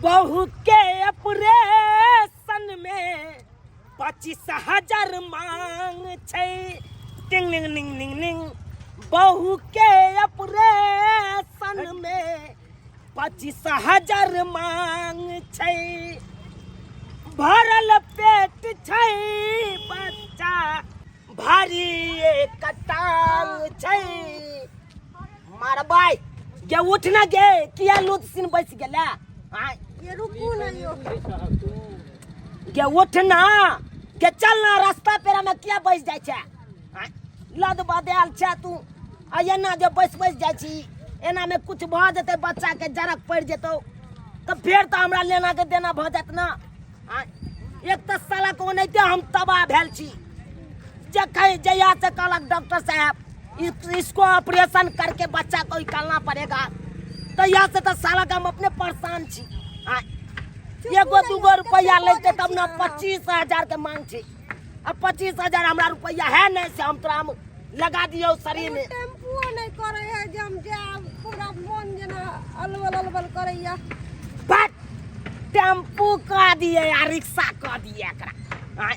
बहू के ऑपरेशन में 25,000 मांग छै। टिंग निंग निंग निंग निंग। बहू के ऑपरेशन में 25,000 मांग छै। भरल पेट छै बच्चा, भारी एक टांग छै। मारबै गे, उठ ना गे, किया लूत सिन बैस गेला? आय। ये रुकू ना यो। गे उठ ना गे, चल ना, रास्ता पेरा में किया बैस जाइ छै? आय, लद बदायल छै तू आ एना जे बैस बैस जाइ छी, एना में कुछ भऽ जेतै, बच्चा के जरक पड़ि जेतौ तऽ फेर तऽ हमरा लेना के देना भऽ जायत ना। आय, एक तऽ साला के ओनाहिते हम तबाह भेल छी। जखन जहिया से कहलक डॉक्टर साहब इसको ऑपरेशन करके बच्चा को निकालना पड़ेगा, तहिया से तऽ साला के हम अपने परेशान छी। आय, एगो दूगो रुपया लेते तब ना, 25,000 के मांग छी। अब 25,000 हमरा रुपया है नहीं से हम तोरा हम लगा दियौ शरीर में। टेम्पुओ नहीं करे है जे हम जायब, पूरा मन जेना अलबल अलबल करैया। बट टेम्पू कह दिए आ रिक्शा कह दिए एकरा। आय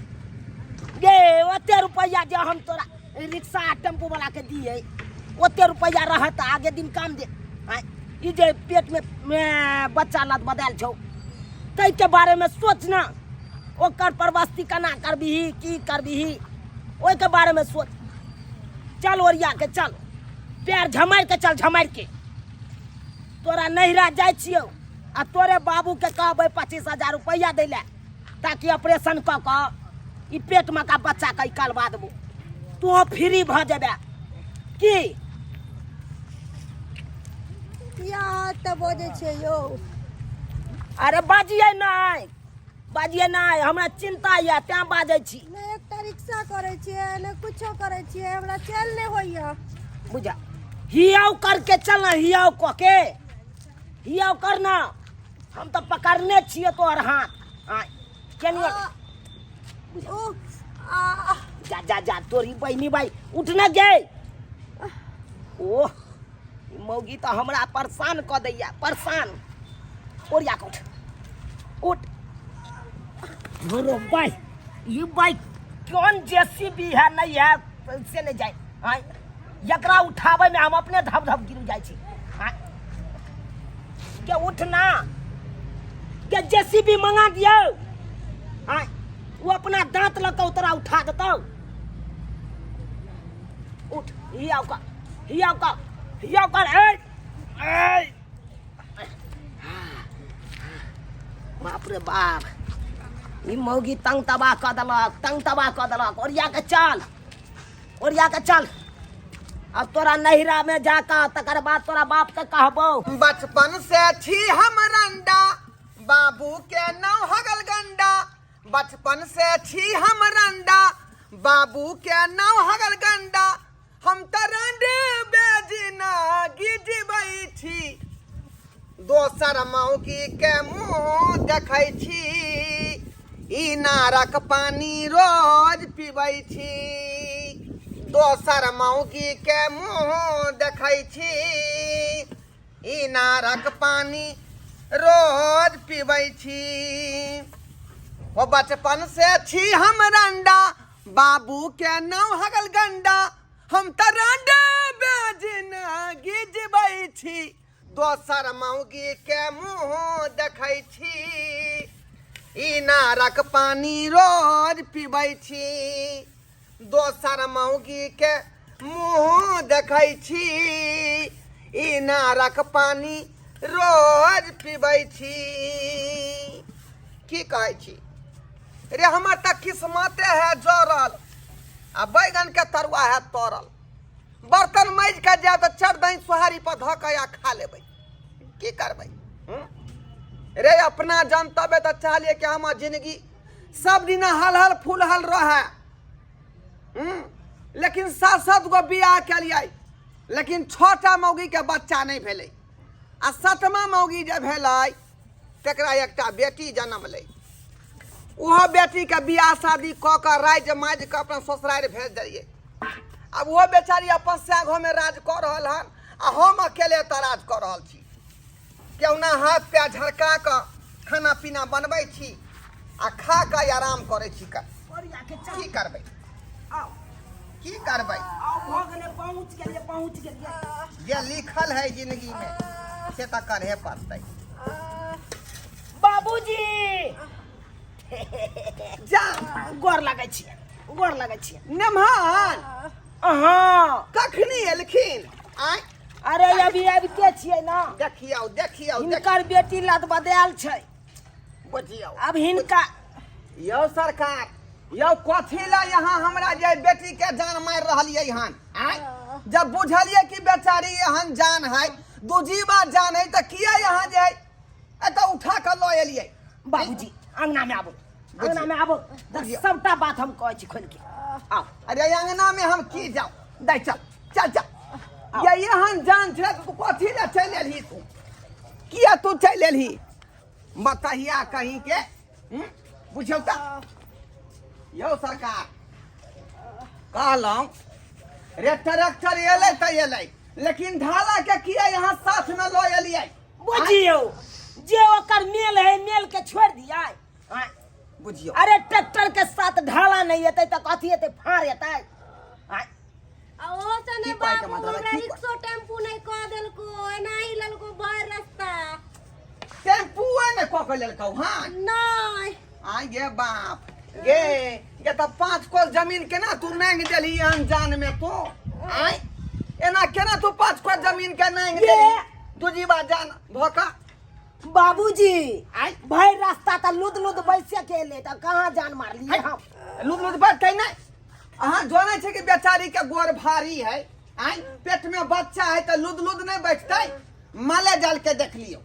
गे, ओते रुपया जे हम तोरा रिक्शा आ टेम्पू वाला के दिए, ओते रुपया रहत आगे दिन काम दे। आय, ई जे पेट में बच्चा लद बदल छौ ताहि के बारे में सोच ना, ओकर परवस्ती केना करबिही, की करबिही, ओहिके बारे में सोच। चल ओरिया के चल, पैर झमारि के चल, झमारि के। तोरा नैहरा जाइ छियौ आ तोरे बाबू के कहबै 25,000 रुपैआ दै लए ताकि ऑपरेशन कऽ कऽ ई पेटमे का बच्चा के निकालबा देबो, तू फ्री भऽ जेबे की? किया तऽ बजै छियै यौ? अरे बाजियै नहि, बाजियै नहि, हमरा चिंता यऽ तें बाजै छी। नहि एकटा रिक्शा करै छियै, नहि कुछो करै छियै, हमरा चलि नहि होइए। बुझा हियाव करके चल ना, हियाव कऽ के हियाव करना, हम तऽ पकड़ने छियै तोहर हाथ। आय केनियो। ओ आ। जा जा जा, तोरी बहिनी भाई, उठ ना गे। ओह, ई मौगी तऽ हमरा परेशान कऽ दैया, परेशान। ओरिया के उठ, उठ। रो भाई, ई बाइक कौन जेसीबी है नहीं है से नहीं जाए। आय, एकरा उठाबै में हम अपने धप धप गिर जाइ छी। आय के उठ ना के, जेसीबी मंगा दियौ। आय, वो अपना दांत लऽ कऽ तोरा उठा देतौ। उठ, हियाव कर, हियाव कर, हियाव कर। ए ए, बाप रे बाप, ई मौगी तंग तबाह कऽ देलक, तंग तबाह कऽ देलक। ओरिया के चल, ओरिया के चल। अब तोरा नैहरा में जाकर तकर बाद तोरा बाप के कहबो। बचपन से छी हम रंडा, बाबू के नाव हगल गंडा। बचपन से छी हम रंडा, बाबू के नाव हगल गंडा। हम त रंडे बेजना गिजबै छी, दोसर मौगी के मुँह देखै छी। इनारक पानी रोज पीबै छी, दोसर मौगी के मुँह देखै छी। इनारक पानी रोज पीबै छी। ओ बचपन से छी हम रंडा, बाबू के नाव हगल गंडा। हम त रंडा बेजना गिजबै छी, दोसर मौगी के मुँह देखै छी। इनारक पानी रोज पीबै छी, दोसर मौगी के मुँह देखै छी। इनारक पानी रोज पीबै छी। की कहै छी रे, हमर तऽ किस्मते है जरल आ बैगन के तरुआ है तरल। बर्तन माजि कऽ जायब तऽ चढ़ दही सोहारी पर धऽ कऽ आ खा लेबै, की करबै? हूँ? रे अपना जनतबे तऽ चाहलियै कि हमर जिंदगी सब दिना हल हल फूल हल रहै। हूँ? लेकिन सात सात गो बियाह केलियै, लेकिन छओटा मौगीके बच्चा नहि भेलै आ सतमा मौगी जे भेलै तकरा एकटा बेटी जनमलै। ओहो बेटीके बियाह शादी कऽ कऽ राजि माजि कऽ अपन ससुरारि भेज देलियै। आब ओहो बेचारी अपन सए घरमे राज कऽ रहल हन आ हम अकेले एतऽ राज कऽ रहल छी। केहुना हाथ पैर झरका कऽ खाना पीना बनबै छी आ खा कऽ आराम करै छी। का ओरिया के चल। की करबै? आउ। की करबै? आउ, भऽ गेलै, पहुँच गेलियै, पहुँच गेलियै। जे लिखल है जिंदगी में से तऽ करहे पड़तै। बाबूजी। जा। गोर लगै छियै, गोर लगै छियै। नमहर। अहाँ कखनी एलखिन आँय? अरे, अभी आबिते छियै ना। देखियौ, देखियौ, देख। हिनकर बेटी लत बदायल छै। बुझियौ। अब हिनका यौ सरकार, यौ, कथी ला यहाँ हमरा जे बेटी के जान मारि रहलियै हन आँय? जब बुझलियै कि बेचारी एहन जान है, दूजीबा जान है, तऽ किया यहाँ जे है एतऽ उठा कऽ लऽ एलियै? बाबूजी, अंगना में आबो, अंगना में आबो। बुझियौ। सबटा बात हम कहै छी खोलि के, आउ। अरे, अंगना में हम की जाऊं? दै चल, चल चल। ये एहन जान छै तऽ तू कथी ला चलि एलही? तू किया तू चलि एलही बताहिया कहीं के? हम्म? बुझियौ तऽ यौ सरकार, कहलहुँ रे, ट्रैक्टर एलै तऽ एलै, लेकिन ढाला के किया यहाँ साथ में लऽ एलियै? बुझियौ जे ओकर मेल है, मेल के छोड़ दिया? आँय? बुझियौ। अरे, ट्रैक्टर के साथ ढाला नहीं एतै तऽ कथी एतै? फाड़ एतै? आँय? आ ओहो से की नहि कहै के बाबू, मतलब है? हमरा की रिक्शो टेम्पू नहि कऽ देलको, एनाही लेलको भरि रास्ता। टेम्पुए ने कऽ के लेलकौ? हाँ? नहि। आय गे बाप गे, गे तऽ 5 कोस जमीन केना तू नांगि देलही एहन जान में तू? आय, एना केना तू 5 कोस जमीन के नांगि ये। देलही दूजीबा जान भऽ कऽ? बाबूजी। आय? भरि रास्ता तऽ लुद लुद बैसे के एलै, तऽ कहाँ जान मारलियै हम? लुद लुद बैठतै नहि? अहाँ जानै छै कि बेचारी के गोर भारी है, आय, पेट में बच्चा है, तऽ लुद लुद नहि बैठतै? माले जाल के देख लियौ।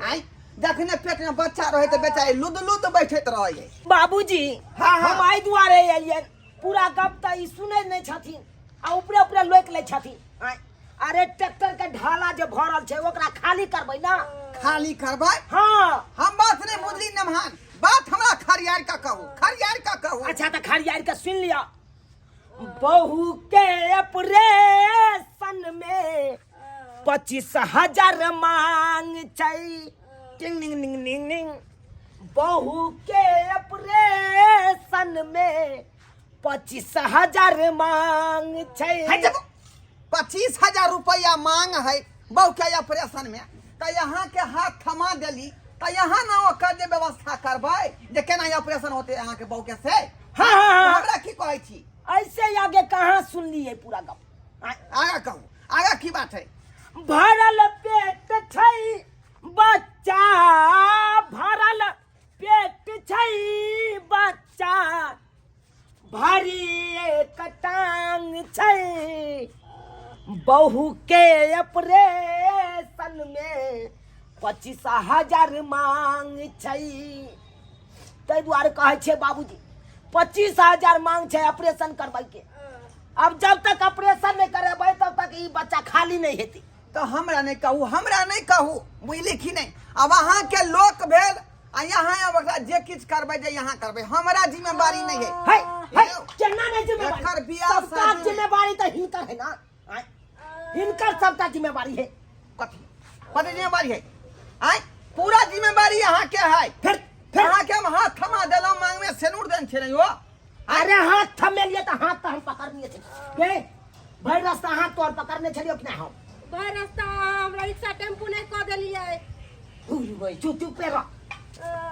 आय, जखने पेट में बच्चा रहै तऽ बेचारी लुद लुद बैठैत रहै है। बाबूजी। हाँ, हाँ। हम एहि दुआरे एलियनि, पूरा गप तऽ ई सुनै नहि छथिन आ ऊपरे ऊपरे लोकि लै छथिन। आँय? अरे, ट्रैक्टर के ढाला जे भरल छै, ओकरा खाली करबै ना। खाली करबै? हाँ। हम बात नहीं बुझली नमहान, बात हमरा खरियार का कहू, खरियार का कहू। अच्छा, तऽ खरियार के सुनि लिअ। बहू के ऑपरेशन में 25,000 मांग छै। टिंग निंग निंग निंग निंग। बहू के ऑपरेशन में 25,000 मांग छै। है जब 25,000 रुपया मांग है बहू के ऑपरेशन में, तऽ यहाँ के हाथ थमा देली, तऽ यहाँ ना ओकर जे व्यवस्था करबै जे केना ऑपरेशन होते यहाँ के बहू के से। हाँ, हाँ, हाँ। हमरा की कहै छी? ऐसे आगे कहाँ सुनलिए पूरा गप? आगा कहू, आगा की बात है? भरल पेट छै बच्चा, भरल पेट छै बच्चा, भारी एक टांग छै। बहू के ऑपरेशन में 25,000 मांग छै। ताहि दुआरे कहै छियै बाबूजी, 25,000 मांग छै ऑपरेशन करबैके। अब जब तक ऑपरेशन नहि करेबै, तब तक ई बच्चा खाली नहि हेतै। तऽ हमरा नहि कहू, हमरा नहि कहू, बुझली कि नहि? आब अहाँके लोक भेल आ यहाँ आब ओकरा जे किछु करबै, जे यहाँ करबै, हमरा जिम्मेवारी नहि है। है है। यौ, केना नहि जिम्मेवारी? एकर बियाह सबटा शादी- जिम्मेवारी तऽ हिनकर है ना। आँय? हिनकर सबटा जिम्मेवारी है। कथी कथी जिम्मेवारी है? आँय, पूरा जिम्मेवारी अहाँके है। फिर फिर अहाँके हम हाथ थमा देलहुँ, मांग में सेनूर देन छे हो। अरे, हाथ थमेलिए तऽ हाथ तऽ हम पकड़ने छलियै। गे, भरि रास्ता हाथ तोहर पकड़ने छलियौ कि नहि हम? भरि रास्ता हमरा रिक्शा टेम्पू नहि कऽ देलियै। हुई, चुप चुप पे रह।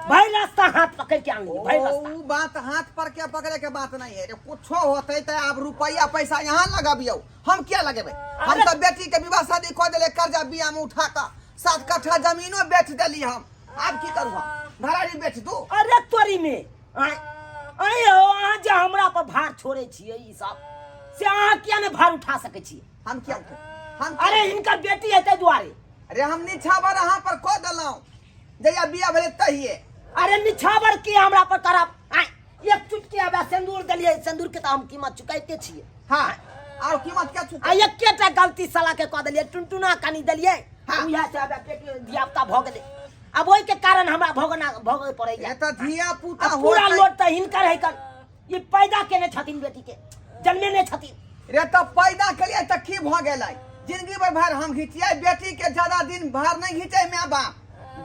भरि रास्ता हाथ पकड़ के आनलियै भरि रास्ता। ओ बात हाथ पर के पकड़े के बात नहीं है रे। कुछो होते तो आब रुपया पैसा यहाँ लगबियौ, हम क्या लगेबै? हम अरे- तो बेटी के विवाह शादी कऽ देले, कर्जा बिया में उठा कऽ 7 कट्ठा जमीनो बेच देली हम। आब की करू हम? घरारी बेच दू? अरे तोरी में, आँय आँय यौ, अहाँ जे हमरा पर भार छोड़ै छियै ई सब, से अहाँ किया नहि भार उठा सकै छियै? हम क्या उठे हम क्या अरे, हिनकर बेटी है ताहि दुआरे। अरे, हम निछावर अहाँ पर कऽ देलहुँ जहिया बिया भेलै तहिये। अरे, निछावर की हमरा पर करब? आँय, एक चुटकी आबे सिन्दूर देलियै, सिन्दूर के तऽ हम कीमत चुकाइते छियै। हाँ, और कीमत क्या चुका? आ एकेटा गलती साला के कऽ देलियै, टुनटुना कनी देलियै। हाँ। उएह से आबे पेट में धियापुता भऽ गेलै। आब ओहिके कारण हमरा भोगना भोगय पड़ैया। ये तऽ धिया पुता आ पूरा होतै। लोड तऽ हिनकर है कन, ई पैदा केने छथिन बेटी के, जन्मेने छथिन। रे, तऽ पैदा केलियै तऽ की भऽ गेलै? जिंदगी भर भार हम घिचियै बेटी के? ज्यादा दिन भार नहीं घिचै my बाप।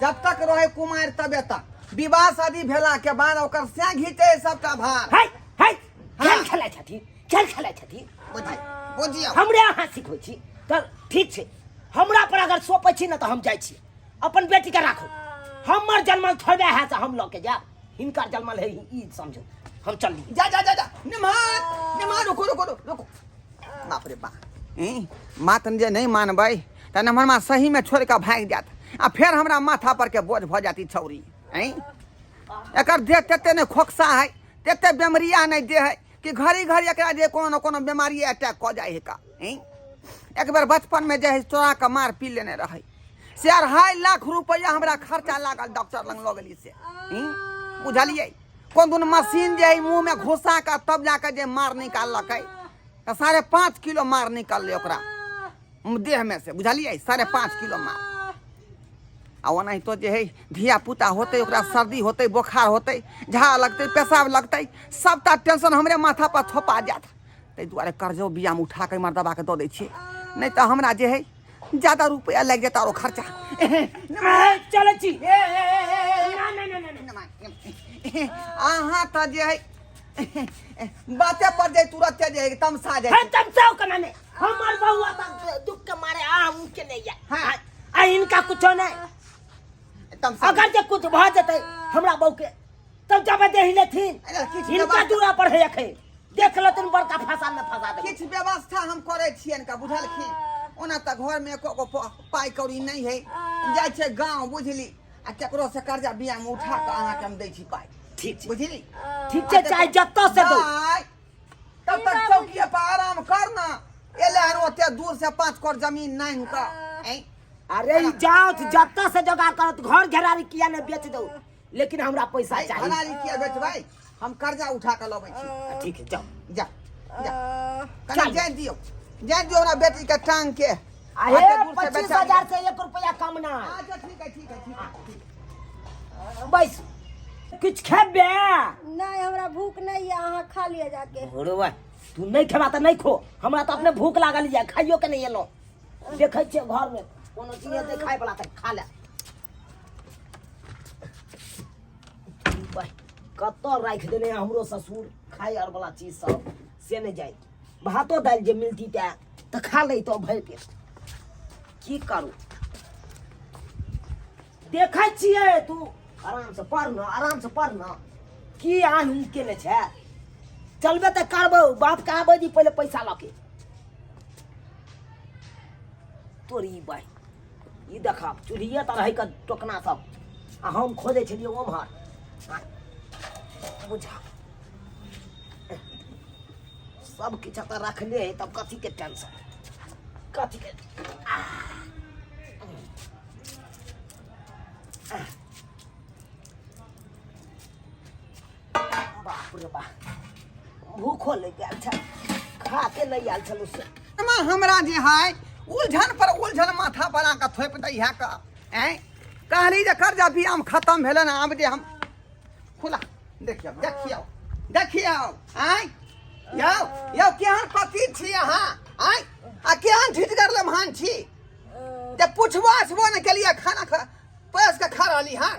जब तक रहे कुमार तबे तक विवाह शादी भेला के बाद ओकर से घीचे सबटा भार है है खेल हाँ। खेलै छथिन खेल खेलै छथिन बुझि बुझियौ हमरे अहाँ सिखबै छी तऽ ठीक छै हमरा पर अगर सौंपै छी ने तऽ हम जाइ छी अपन बेटीके राखू हमर जन्मल थोड़बे है से हम लऽ के जायब हिनकर जन्मल है ई समझू हम चलली जा जा जा जा निम्हार निम्हार रुको रुको रुको रुको बाप रे बा ई मात जे नहीं मानबै तऽ नम्हर माँ सही में छोड़ कऽ भागि जायत आ फेर हमरा माथा पर के बोझ भऽ जाती छौरी ऐं एकर देह तते नहि खोकसा है तते बेमरिया नहि देह है कि घड़ी घड़ी एकरा जे कोनो ने कोनो बेमारी अटैक कऽ जाइ है का ऐं एक बेर बचपन में जे है चोरा कऽ मार पी लेने रहै से 2.5 लाख रुपैआ हमरा खर्चा लागल डॉक्टर लग लऽ गेली से हूँ? बुझलियै कोन दुन मशीन जे है मुँह में घुसा कऽ तब जाके जे मार निकाललकै तऽ 5.5 किलो मार निकललै ओकरा देह में से बुझलियै 5.5 किलो मार आ ओनाहितो जे है धिया पुता होतै ओकरा सर्दी होतै बोखार होतै झाड़ा लगतै पेशाब लगतै सबटा टेंशन हमरे माथा पर थोपा जायत ताहि दुआरे कर्जो बियामे उठा कऽ मर्दबाके दऽ दै छियै नहि तऽ हमरा जे है ज्यादा रुपया लागि जेतै आरो खर्चा चलै छी ना ना ना ना अहाँ तऽ जे है बाते पर जे तुरते जे है तमसा जाइ है तमसाओ केना ने हमर बउआ तऽ दुख के मारे आ उ के नहीं है हाँ। आ इनका कुछो नहीं तमसा अगर जे कुछ भऽ जेतै हमरा बहू के तब जब देही लेथिन अरे किछु हिनका व्यवस्था- दूरा पर है अखन देख लेथिन बड़का फंसा में फंसा देबै किछु व्यवस्था हम करै छियनि का बुझलखिन ओना तऽ घरमे एको गो पाइ कौड़ी नहि है जाइ छै गाँव बुझली आ केकरो से कर्जा बियामे उठा कऽ अहाँके हम दै छी पाइ ठीक छै बुझली ठीक छै चाहे जतऽ से दो दाइ, तब तक चौकिए पर आराम कर ना एले हन ओते दूर से 5 करोड़ जमीन नाइन का ऐं? अरे ई जाओ जतऽ से जोगाड़ करत घर घेरारी किया ने बेच दो लेकिन हमरा पैसा भाई चाही घरारी किया बेचबै हम कर्जा उठा कऽ लबै छी ठीक है जाओ जा जा कनि जाय दियौ जाय दियौ हमरा बेटी के टांग के अरे एते दूर से पच्चीस बेचारी। हजार से 1 रुपया कम ना अच्छा ठीक है ठीक है ठीक है ठीक है। बस किछु खेबे नहीं हमरा भूख नहीं है अहाँ खा लिअ जाके बरोबर तू नहीं खेबा तऽ नहीं खो हमरा तऽ अपने भूख लागल यऽ खाइयो के नहीं एलहुँ देखै छियै घरमे कोनो चीज हेतै खाय बला तऽ खा ले कतऽ राखि देने है हमरो ससुर खाय आर बला चीज सब से नहि जाइ भातो दालि जे मिलती तऽ तऽ खा लैतहुँ भरि पेट की करू देखै छियै तू आराम से पढ़ न आराम से पढ़ न की आन उ केने छै चलबे तऽ करबौ बाप के आबै दी पहिले पैसा लऽ के तोरी बाई ई देखा चूल्हिए तऽ रहै के टोकना सब आ हम खोजै छलियै ओम्हर बुझा सब किछु तऽ रखले है तब कथी के टेंशन कथी के बाप रे बाप भूखो लागि गेल छल खा के नहि आयल छलहुँ से माँ हमरा जे है उलझन पर उलझन माथा पर आके थोपि दै है का ऐं कहली जे कर्जा बियाम खत्म भेलै ने आब जे हम खुला देखियौ देखियौ देखियौ आँय यौ यौ केहन पति छी अहाँ आँय आ केहन ठिठगर लम्हान छी जे पुछबो आछबो ने केलियै खाना खा पैस के खा रहली हन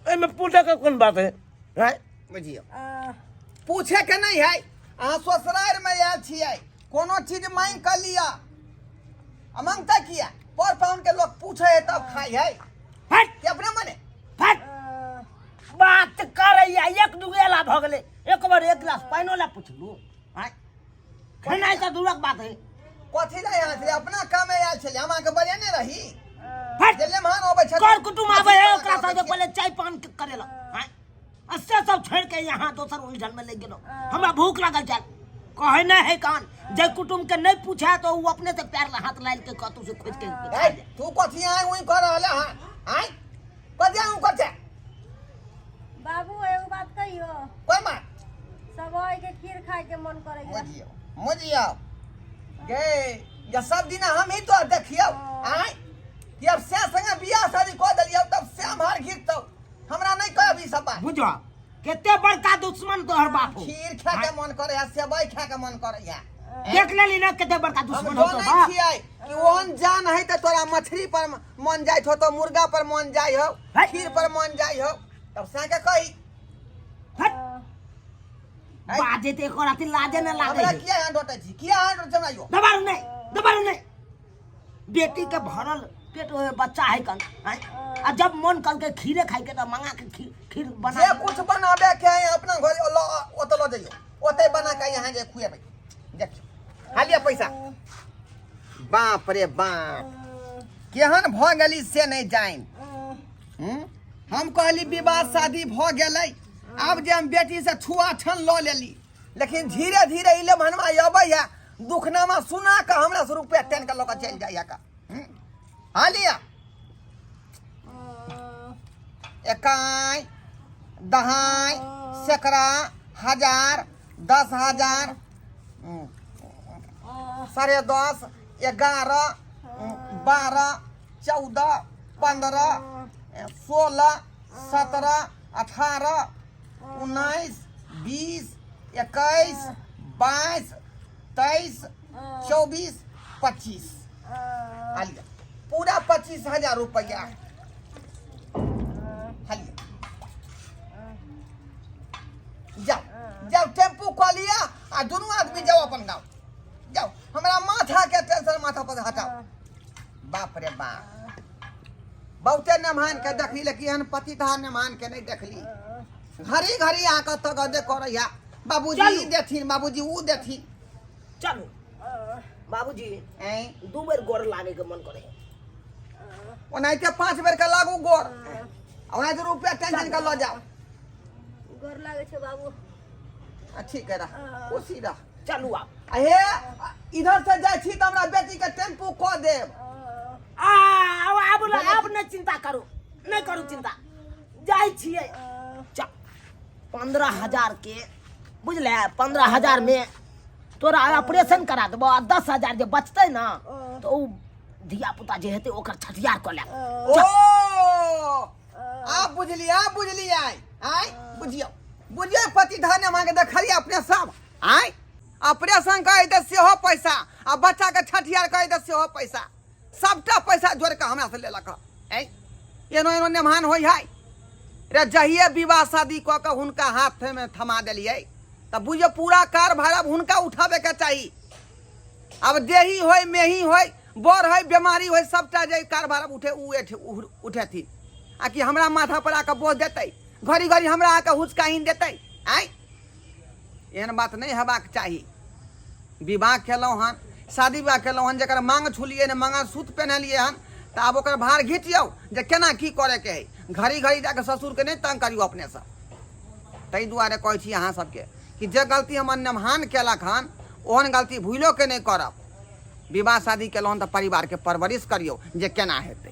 एहिमे पूछे के कोन बात है हैं बुझियौ पूछे के नहीं है अहाँ ससुरारि में आयल छियै कोनो चीज मांगि कऽ लिअ आ मांगता किया पर पाहुन के लोग पूछे है तब खाइ है हट कि अपने मने हट बात करैया एक दुगेला भऽ गेलै एक बार एक गिलास पानिओ लए पुछलू आँय खेनाइ तऽ दूरक बात है कथी लए आयल छलियै अपना कामे आयल छलियै हम अहाँके बजेने रही हट जे मेहमान अबै छथिन कर कुटुम आबै है ओकरा कथी सबसे पहिले चाय पान के करेलक आँय आ से सब छोड़ि के यहाँ दोसर उलझन में लागि गेलहुँ हमरा भूख लागल छै कहै नहि है कान जे कुटुम के नहि पूछे तो ओ अपने से पैर हाथ लाल के कतौ से खोज के खा ए, जाए। तू कथी आय उई कर रहल हँ आय कथी आय कर छै बाबू एगो बात कहियो कोई मार सवई के खीर खाय के मन करे मुझियो मुझियो गे या सब दिन हम ही तो देखियो आय कि अब से संगे बियाह शादी कऽ देलियो तब से हमार घिरतौ हमरा नहीं कहब ई सब बात बुझो कते बड़का दुश्मन तोहर बाप हो खीर खाय के मन करे है सेवई खाय के मन करे है देख लेली ना कते बड़का हम दुश्मन हो तो जानै बा छियै कि ओहन जान है तऽ तोरा मछली पर मन जाइत हो तो मुर्गा पर मन जाइ हो है। खीर पर मन जाइ हो तब साके कही हट है। बाजे ते एको राति लाजे न लागे हमरा है। किया यहाँ डोटै छी किया यहाँ डोटै छी हमरा दबारू नहीं दबारू नहीं बेटी के भरल पेट में बच्चा है कन हैं? आ जब मन कल के खीरे खाए के तो मंगा के खीर खीर बना जे कुछ बनाबे के है अपना घर ओतऽ लऽ जइयो ओतै बना के यहाँ जे खुएबै देखियौ हालिया पैसा बाप रे बाप केहन भऽ गेली से नहि जानि हूँ? हम कहली विवाह शादी भऽ गेलै आब जे हम बेटीसँ छुआ छन लऽ लेली लेकिन धीरे धीरे इले मनवा अबै है दुखनामा सुना कऽ हमरा से रुपया टानि कऽ लऽ कऽ चलि जाइए का हूँ? हाँ लिया एकाइ दहाइ सैकड़ा हजार 10,000 10.5 11 12 14 15 16 17 18 19 20 21 22 23 24 25 आ लिअ पूरा 25,000 रुपैआ हालिया जाओ जाओ टेम्पू कऽ लिअ आ दुनू आदमी जाओ अपन गाँव जाओ हमरा माथा के टेंशन माथा पर हटाओ बाप रे बाप बहुते नेमान के देखली लेकिन एहन पति तहा नेमान के नहीं देखली घड़ी घड़ी आके तगदे करैया बाबूजी चलू। ई देथिन बाबूजी ऊ देथिन चलू बाबूजी ऐं दू बेर गोर लागे के मन करे ओनाहिते 5 बेर के लागू गोर आ ओनाहिते रुपया टेंशन के लऽ जाओ गोर लागै छै बाबू आ ठीक है रह खुशी रह चलू आब आ हे इधर से जाइ छी तऽ हमरा बेटी के टेम्पू कऽ देब आ आब आब आब नहि चिंता करू नहि करू चिंता जाइ छियै चल 15,000 के बुझले 15,000 में तोरा ऑपरेशन करा देबो आ 10,000 जे बचतै ने तऽ ओ धिया पुता जे हेतै ओकर छठियार कऽ लेब ओ आप बुझलियै आप बुझलियै आय बुझियौ बुझियौ पति धन हम अहाँके देखलियै अपने सब आय ऑपरेशन करै तऽ सेहो पैसा आ बच्चाके छठियार करै तऽ सेहो पैसा सबटा पैसा जोड़ि कऽ हमरा से लेलक हँ आय एनो एनो नेमान होइ है रे जहिए विवाह शादी कऽ कऽ हुनका हाथमे थमा देलियै तऽ बुझियौ पूरा कारभार आब हुनका उठाबैके चाही आब देही होय मेही होय बड़ होय बेमारी होय सबटा जे कारभार आब उठे उ उठेथिन आ कि हमरा माथा पर आके बोझ देतै घड़ी घड़ी हमरा आके हुचकाहीन देतै आँय एहन बात नहि हेबाक चाही विवाह केलहुँ हन शादी विवाह केलहुँ हन जकर मांग छुलियै ने मंगलसूत्र पेन्हलियै हन तऽ आब ओकर भार घिचियौ जे केना की करैके हइ घड़ी घड़ी जाके ससुरके नहि तंग करियौ अपनेसँ ताहि दुआरे कहै छी अहाँ सबके कि जे गलती हमर नमहान केलक हन ओहन गलती भूलोके नहि करब विवाह शादी केलहुँ हन तऽ परिवारके परवरिश करियौ जे केना हेतै।